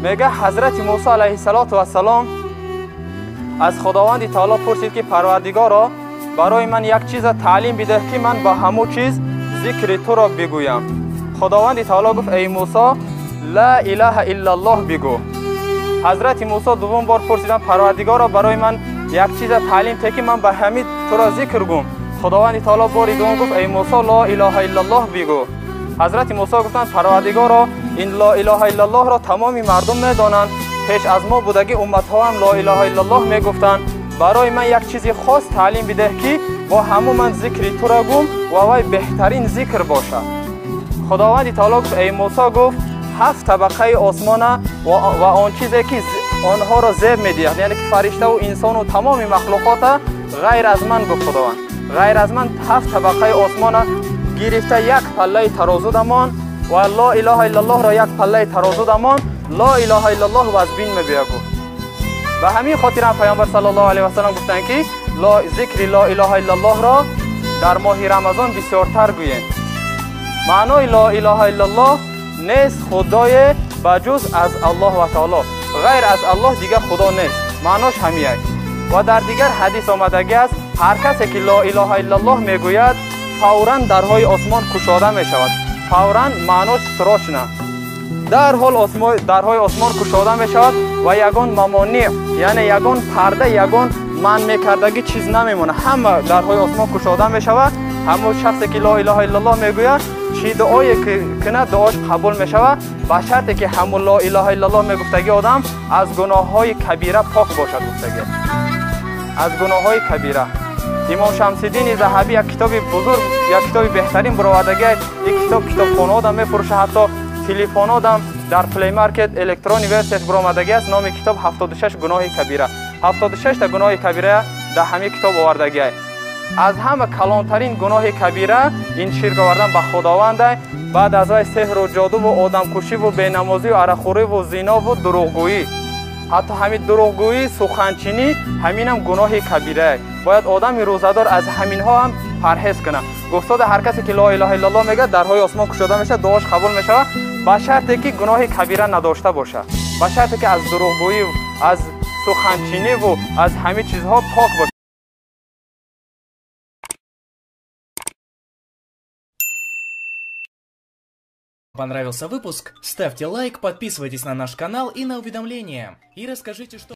Мега ҳазрати Мусо алайҳиссалоту вассалом аз Худованди Таоло пурсид, ки Парвардигоро, барои ман як чиза таълим бидеҳ, ки ман ба ҳамун чиз зикри туро бигӯям. Худованди Таоло гуфт: эй Мусо, ла илаҳа иллаллоҳ бигӯ. Ҳазрати Мусо дуввум бор пурсиданд: Парвардигоро, барои ман як чиза таълим те, ки ман ба ҳамин туро зикр гӯм. Худованди Таоло бори дуввум гуфт: эй Мусо, ло илаҳа иллаллоҳ бигӯ. Ҳазрати Мусо гуфтанд: Парвардигоро, ин ло илаҳа иллаллоҳро тамоми мардум медонанд, пеш аз мо будаги умматҳо ҳам ло илаҳа иллаллоҳ мегуфтанд. Барои ман як чизи хос таълим бидеҳ, ки бо ҳамун ман зикри туро гӯм ва вай беҳтарин зикр бошад. Худованди Таоло гуфт: эй Мусо, гуфт, ҳафт табақаи осмона ва он чизе ки онҳоро зеб медиҳад, яъне ки фариштаву инсону тамоми махлуқота ғайр аз ман, гуфт Худованд, ғайр аз ман ҳафт табақаи осмона гирифта як паллаи тарозу дамон ва ло илаҳа иллаллоҳро як паллаи тарозу дамон, ло илаҳа иллаллоҳ вазбин мебиёд, гуфт. Ба ҳамин хотир ҳам Паёмбар саллаллоҳу алайҳи васаллам гуфтанд, ки зикри ло илаҳа иллаллоҳро дар моҳи Рамазон бисёртар гӯем. Маънои ло илаҳа иллаллоҳ нест худое ба ҷуз аз Аллоҳ ва Таоло, ғайр аз Аллоҳ дигар худо нест. Маънош ҳамияк. Ва дар дигар ҳадис омадагӣ аст, ҳар касе ки ло илаҳа иллаллоҳ мегӯяд, фавран дарҳои осмон кушода мешавад. Фавран маънош срочно. Дарҳол дарҳои осмон кушода мешавад ва ягон мамониъ, яъне ягон парда, ягон манъ мекардагӣ чиз намемонад. Ҳама дарҳои осмон кушода мешавад. Ҳамон шахсе ки ло илаҳа иллаллоҳ мегӯяд, чӣ дуое кунад, дуош қабул мешавад, ба шарте ки ҳамон ло илаҳа иллаллоҳ мегуфтагӣ одам аз гуноҳҳои кабира пок бошад, гуфтагӣ. Аз гуноҳҳои кабира. Имом Шамсиддини Заҳабӣ як китоби бузург, як китоби беҳтарин баровардагӣ. Ин китоб китобхонаодам мефурӯшад, ҳатто телефонодам дар Play Market электронӣ версияш баромадагӣ аст. Номи китоб 76 гуноҳи кабира. 76 та гуноҳи кабира дар ҳамин китоб овардагӣ. Аз ҳама калонтарин гуноҳи кабира ин ширк овардан ба Худованд, баъд аз вай сеҳру ҷодуву одамкушиву бенамозию арақхӯриву зинову дурӯғгӯӣ. Ҳатто ҳамин дурӯғгӯӣ, суханчинӣ, ҳаминам гуноҳи кабира. Бояд одами рӯзадор аз ҳаминҳо ҳам парҳез кунад. Гуфтода ҳар касе ки ло илаҳа иллаллоҳ мегӯяд, дарҳои осмон кушода мешавад, дуош қабул мешавад, ба шарте ки гуноҳи кабира надошта бошад, ба шарте ки аз дурӯғгӯӣ, аз суханчиниву аз ҳамин чизҳо пок бошад. Понравился выпуск? Ставьте лайк, подписывайтесь на наш канал и на уведомления. И расскажите, что...